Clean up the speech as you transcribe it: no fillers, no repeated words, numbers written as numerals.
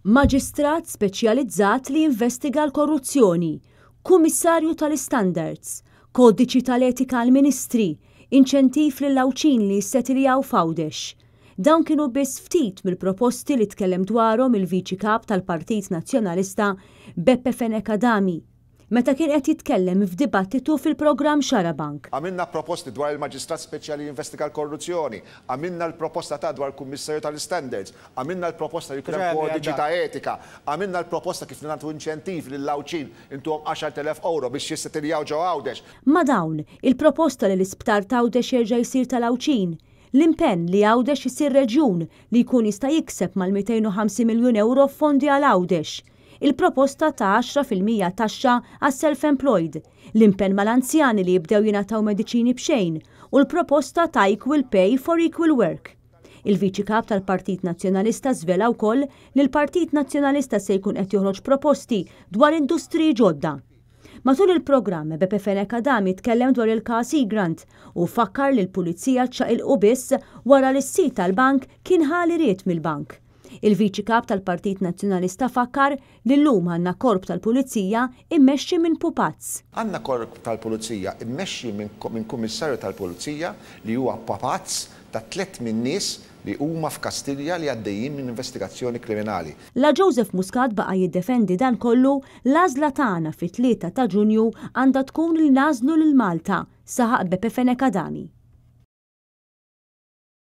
Maġistrat speċjalizzat li jinvestiga l-korruzzjoni, Kummissarju tal-Istandards, Kodiċi tal-Etika għall-Ministri, inċentiv lill-Għawdxin li jissetiljaw f'Għawdex. Dawn kienu biss ftit mill-proposti li tkellem dwarhom il-Viċi Kap tal-Partit Nazzjonalista Beppe Fenech Adami meta kien qed jitkellem f'dibattitu fil-programm Xarabank. Għamilna proposti dwar il-Maġistrat Speċjali li jinvestiga l-korruzzjoni, għamilna l-proposta ta' dwar Kummissarju tal-Istandards, għamilna l-proposta li jkun hemm kodiċi ta' etika, għamilna l-proposta kif nagħtu inċentiv lill-Għawdxin intuhom 10,000 ewro biex jissetiljaw ġo Għawdex. Ma' dawn, il-proposta li l-Isptar t'Għawdex jerġa' jsir tal-Għawdxin, l-impenn li Għawdex isir reġjun li jkun jista' jikseb mal-250 miljun ewro f'fondi għal Għawdex, il-proposta ta' 10% taxxa għas-self-employed, l-impenn mal-anzjani li jibdew jingħataw mediċini b'xejn u l-proposta ta' equal pay for equal work. Il-Viċi Kap tal-Partit Nazzjonalista żvela wkoll li l-Partit Nazzjonalista se jkun qed joħroġ proposti dwar industriji ġodda. Matul il-programm, Beppe Fenech Adami tkellem dwar il-każ Egrant u fakkar li l-Pulizija ċċaqilqu biss wara li s-sid tal-bank kien ħa li ried mill-bank. Il-Viċi Kap tal-Partit Nazzjonalista fakkar li llum għandna Korp tal-Pulizija immexxi minn pupazz. Għandna Korp tal-Pulizija immexxi minn Kummissarju tal-Pulizija li huwa papazz ta' tlett min-nies li huma f'Kastilja li għaddejjin minn investigazzjoni kriminali. La Joseph Muscat baqa' jiddefendi dan kollu, l-għażla tagħna fit-3 ta' Ġunju għandha tkun li nagħżlu lil Malta, saħaq Beppe Fenech Adami.